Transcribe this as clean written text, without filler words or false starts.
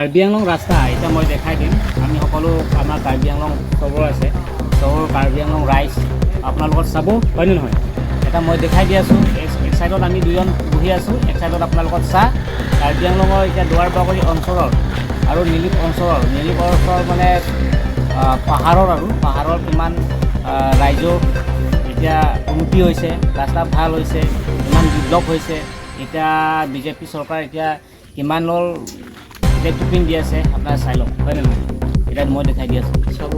কাৰ্বি আংলং ৰাস্তা এতিয়া মই দেখাই দিম। আমি সকলো আমাৰ কাৰ্বি আংলং চবৰ আছে, চবৰ কাৰ্বি আংলং ৰাইজ আপোনালোকৰ চাব, হয়নে নহয়? এটা মই দেখাই দি আছোঁ। এক চাইডত আমি দুজন বহি আছোঁ, এক চাইডত আপোনালোকৰ চাহ। কাৰ্বি আংলঙৰ এতিয়া দুৱাৰ বাগৰি অঞ্চলৰ আৰু নিলিপ অঞ্চলৰ, নিলিপ অঞ্চলৰ মানে পাহাৰৰ আৰু পাহাৰৰ কিমান ৰাইজৰ এতিয়া উন্নতি হৈছে, ৰাস্তা ভাল হৈছে, ইমান ডেভেলপ হৈছে। এতিয়া বিজেপি চৰকাৰ এতিয়া কিমানৰ ব্লেক টপিং দি আছে, আপোনাৰ চাই লওক, হয়নে নহয়? এতিয়া মই দেখাই দি আছোঁ। চাব।